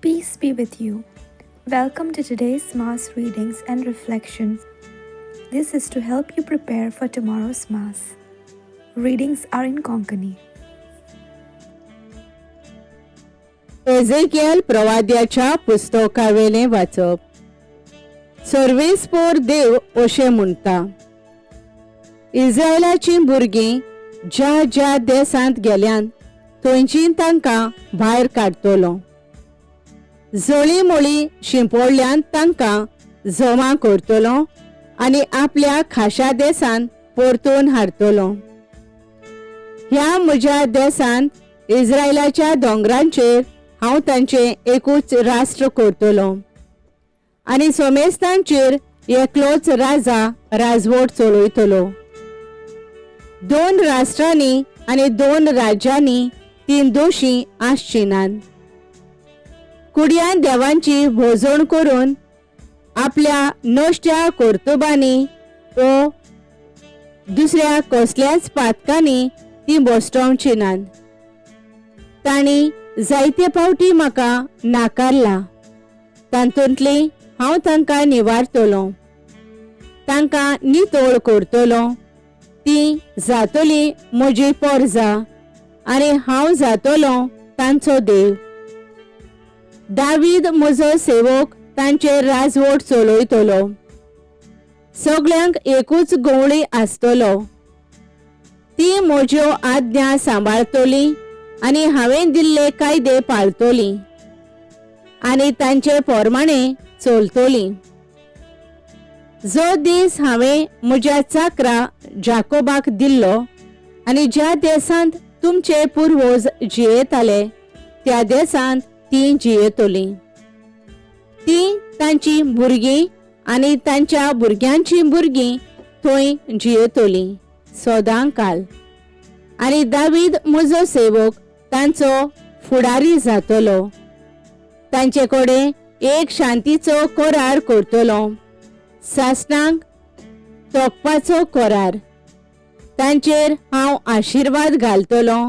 Peace be with you. Welcome to today's Mass readings and reflections. This is to help you prepare for tomorrow's Mass. Readings are in Konkani. Ezekiel प्रवाद्याच्या पुस्तकावेलें वाचप. सर्वेस्पोर देव अशें म्हणटा, इस्रायलाचीं भुरगीं ज्या ज्या देसांत गेल्यान थंयची तांकां भायर काडटलो. जळीं मळीं शिंपडल्यान तांकां जमा करतलो आनी आपल्या खाशा देसान परतून हाडटलो. ह्या म्हज्या देसांत इस्रायलाच्या दोंगरांचेर हांव तांचें एकूच राष्ट्र करतलो आनी सोमेस्तांचेर एकलोच राजा राजवट चलयतलो. दोन राष्ट्रांनी आनी दोन राज्यांनी तीं दोशी आसची नात. कुडयान देवांची भोजण करून आपल्या नश्ट्या कर्तुबांनी वो दुसऱ्या कसल्याच पातकांनी ती भश्टोवची नात. तांणी जायते फावटी म्हाका नाकारला, तातूंतली हांव तांकां निवारतलो, तांकां नितळ करतलो. ती जातली म्हजी पोरजा आनी हांव जातलो तांचो देव. दावीद म्हजो सेवक तांचेर राजवट चलयतलो. सगल्यांक एकूच गवळी आसतलो. ती म्हज्यो आज्ञा सांबाळतली आनी हांवें दिल्ले कायदे पाळतली आनी तांचे प्रमाणे चलतली. जो दीस हांवें म्हज्या चाकरा जाकोबाक दिल्लो आनी ज्या देसांत तुमचे पुर्वज जियेताले त्या देसांत तीं जियेतलीं. तीं तांची भुरगीं आनी तांच्या भुरग्यांचीं भुरगीं थंय जियेतलीं सदां काल. आनी दावीद म्हजो सेवक तांचो फुडारी जातलो. तांचे कडेन एक शांतीचो करार करतलो, सासणांक तोखपाचो करार. तांचेर हांव आशिर्वाद घालतलो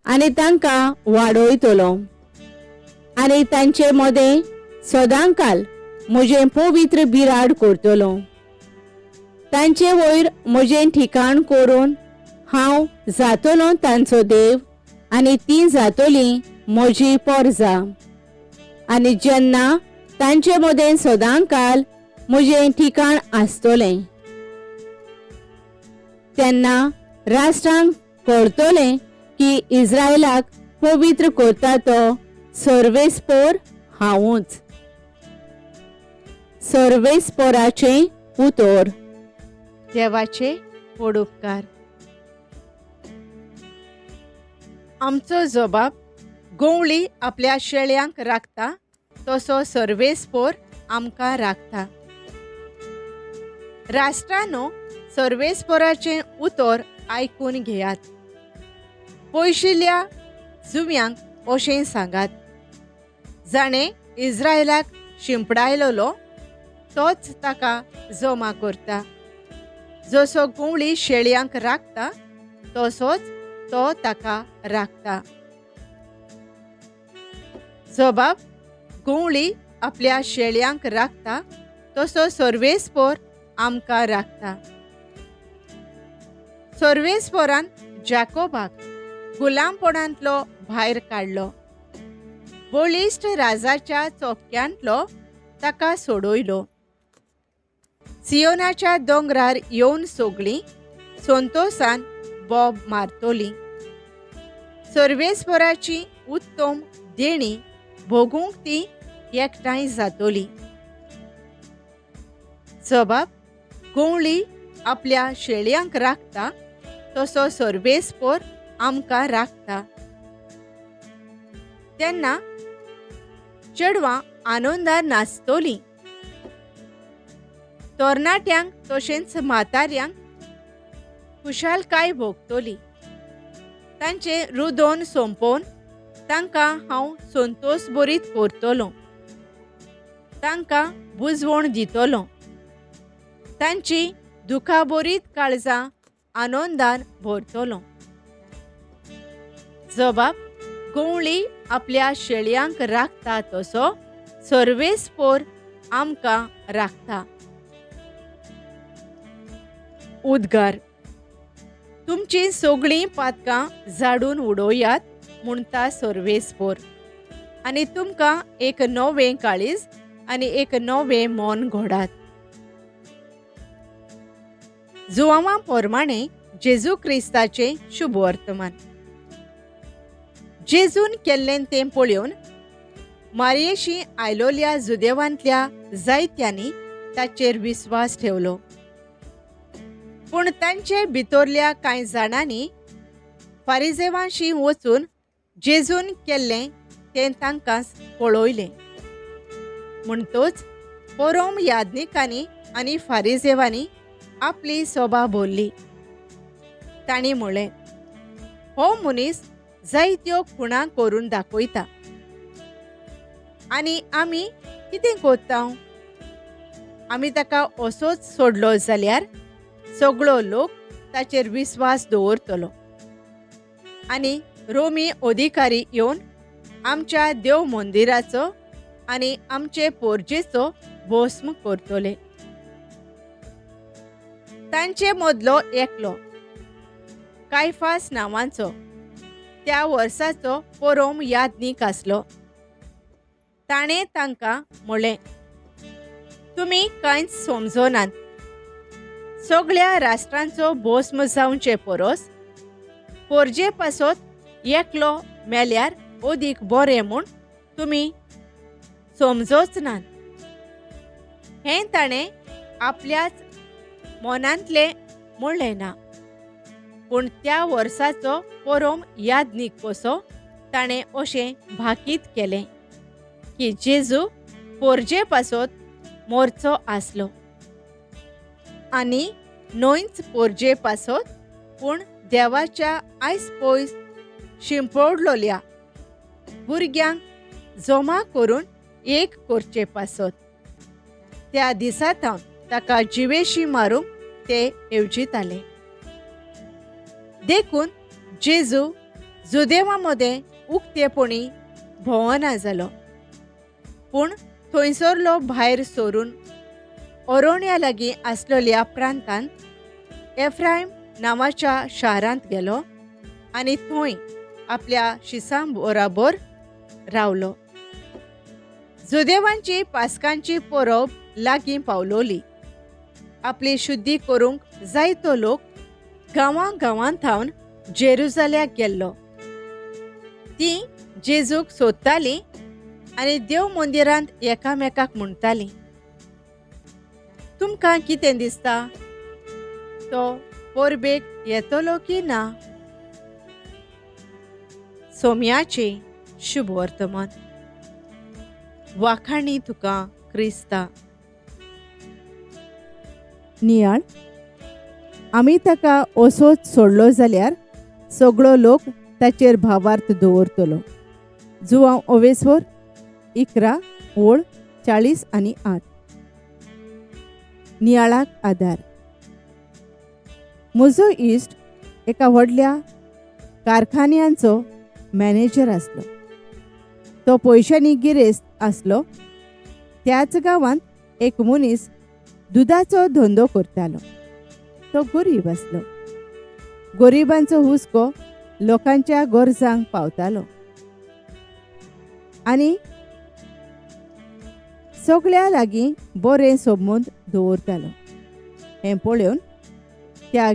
आनी तांकां वाडयतलो आनी तांचे मदें सदांकाल म्हजें पवित्र बिराड करतलो. तांचे वयर म्हजें ठिकाण करून हांव जातलो तांचो देव आनी ती जातली म्हजी पोरजा. आनी जेन्ना तांचे मदें सदांकाल म्हजें ठिकाण आसतलें तेन्ना राष्ट्रांक कळटलें की इस्रायलाक पवित्र करता तो सर्वेस्पोर हांवूच. सर्वेस्पोराचें उतर. देवाचे व्हड उपकार. आमचो जबाब गवळी आपल्या शेळ्यांक राखता तसो सर्वेस्पोर आमकां राखता. राष्ट्रानो, सर्वेस्पोराचें उतर आयकून घेयात. पयशिल्ल्या जुव्यांक अशें सांगात, जाणें इस्रायलाक शिंपडायलेलो तोच ताका जमा करता. जसो गवळी शेळयांक राखता तसोच तो ताका राखता. जबाब गवळी आपल्या शेळयांक राखता तसो सर्वेस्पोर आमकां राखता. सर्वेस्पोरान जाकोबाक गुलामपणांतलो भायर काडलो, बळिश्ट राजाच्या चोपक्यांतलो ताका सोडयलो. सियोनाच्या दोंगरार येवन सगळीं संतोसान बोब मारतली. सर्वेस्पोराची उत्तम देणी भोगूंक ती एकठांय जातली. जबाब गवळी आपल्या शेळयांक राखता तसो सर्वेस्पोर आमकां राखता. तेन्ना चेडवां आनंदान नाचतलीं, तरणाट्यांक तशेंच म्हाताऱ्यांक खुशालकाय भोगतली. तांचें रुदोन सोंपोवन तांकां हांव संतोश बरीत करतलो, तांकां बुजवण दितलो. तांची दुखाबरीत काळजां आनंदान भरतलो. जबाब गवळी आपल्या शेळयांक राखता तसो सर्वेस्पोर आमकां राखता. उद्गार. तुमचीं सगळीं पातकां झाडून उडोयात म्हणटा सर्वेस्पोर आनी तुमकां एक नवें काळीज आनी एक नवें मन घोडात. जुवांवा प्रमाणे जेजू क्रिस्ताचें शुभ वर्तमान. जेजून केल्लें तें पळोवन मारयेशी आयलोल्या जुदेवांतल्या जायत्यांनी ताचेर विस्वास ठेवलो. पूण तांचे भितरल्या कांय जाणांनी फारिजेवांशी वचून जेजून केल्लें तें तांकां पळयलें. म्हणटच परोम याज्ञिकांनी आनी फारिजेवांनी आपली सोबा भरली. तांणी म्हणलें, हो मनीस जायत्यो खुणा करून दाखयता आनी आमी कितें करता? आमी ताका असोच सोडलो जाल्यार सगळो लोक ताचेर विस्वास दवरतलो आनी रोमी अधिकारी येवन आमच्या देव मंदिराचो आनी आमचे पोरजेचो भस्म करतले. तांचे मदलो एकलो कायफास नांवाचो त्या वर्साचो परोम याज्ञीक आसलो. ताणें तांकां म्हणलें, तुमी कांयच समजनात. सगळ्या राष्ट्रांचो भस्म जावचे परस पोरजे पासत एकलो मेल्यार अदीक बरें म्हूण तुमी समजोच नात. हें ताणें आपल्याच मनांतलें म्हणलें ना, पूण त्या वर्साचो परोम याज्ञीक कसो ताणें अशें भाकीत केलें की जेजू पोरजे पासत मोरचो आसलो आनी न्हयच पोरजे पासत पूण देवाच्या आयस पयस शिंपडलोल्या भुरग्यांक जमा करून एक करचे पासत. त्या दिसा थावन ताका जिवेशी मारूंक ते येवजिताले. देखून जेजू जुदेवा मदें उक्तेपणी भोंवना जालो, पूण थंयसरलो भायर सरून ओरोण्या लागीं आसलेल्या प्रांतांत एफ्रायम नांवाच्या शारांत गेलो आनी थंय आपल्या शिसां बराबर रावलो. जुदेवांची पास्कांची परब लागीं पावलोली. आपली शुद्धी करूंक जायतो लोक गांवां गांवांत थावन जेरुजाल्याक गेल्लो. ती जेजूक सोदताली आनी देव मंदिरांत एकामेकाक म्हणटाली, तुमकां कितें दिसता, तो परबेक येतलो की ना? सोम्याचें शुभ वर्तमान. वाखाणी तुका क्रिस्ता. नियाळ. आमी ताका असोच सोडलो जाल्यार सगळो लोक ताचेर भावार्थ दवरतलो. जुवांव ओवेस्वर 11 ओळ 40 आनी 8. नियाळाक आदार. म्हजो इश्ट एका व्हडल्या कारखान्यांचो मॅनेजर आसलो. तो पयशांनी गिरेस्त आसलो. त्याच गांवांत एक मनीस दुदाचो धंदो करतालो. तो गरीब आसलो. गरिबांचो हुस्को लोकांच्या गरजांक पावतालो आनी सगळ्या लागीं बरें संबंद दवरतालो. हें पळोवन त्या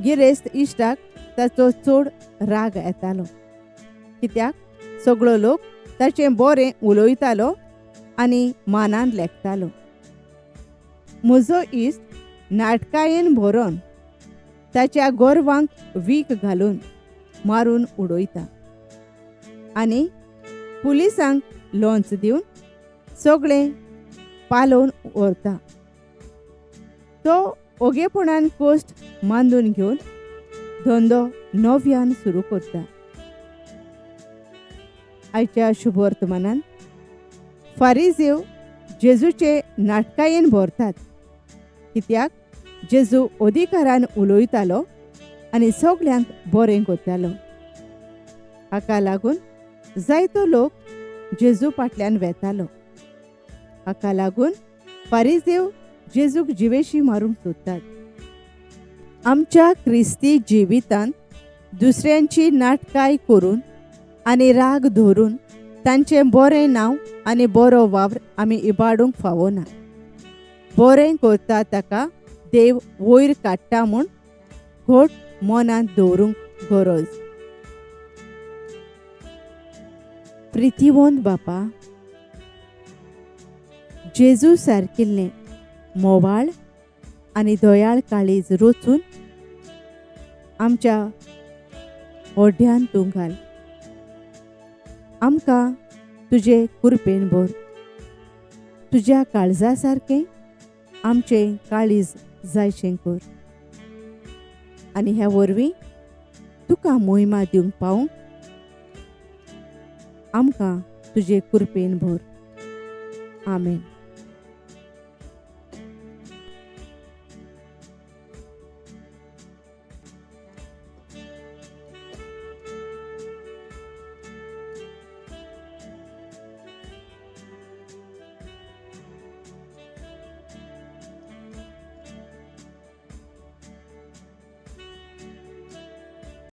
गिरेस्त इश्टाक ताचो चड राग येतालो, कित्याक सगळो लोक ताचें बरें उलयतालो आनी मानान लेखतालो. म्हजो इश्ट नाटकायेन भरोन ताच्या गोरवांक वीख घालून मारून उडयता आनी पुलिसांक लोंच दिवन सगळें पालोवन व्हरता. तो ओगेपणान कोश्ट मांदून घेवन धंदो नव्यान सुरू करता. आयच्या शुभवर्तमानान फारिजेव जेजूचे नाटकायेन भरतात, कित्याक जेजू अधिकारान उलयतालो आनी सगल्यांक बरें करतालो. हाका लागून जायतो लोक जेजू फाटल्यान वेतालो. हाका लागून फारिजेव जेजूक जिवेशी मारूंक सोदतात. आमच्या क्रिस्ती जिवितांत दुसऱ्यांची नाटकाय करून आनी राग धरून तांचें बरें नांव आनी बरो वावर आमी इबाडूंक फावना. बरें करता ताका देव वयर काडटा म्हूण घट मनांत दवरूंक गरज. प्रितीवंत बापा, जेजू सारकिल्लें मोवाळ आनी दयाळ काळीज रचून आमच्या होड्यान तूं घाल. आमकां तुजे कृपेन भर. तुज्या काळजा सारकें आमचें काळीज जायचें कर आनी ह्या वरवीं तुका मोहिमा दिवंक पावूंक आमकां तुजे कृपेन भर. आमेन.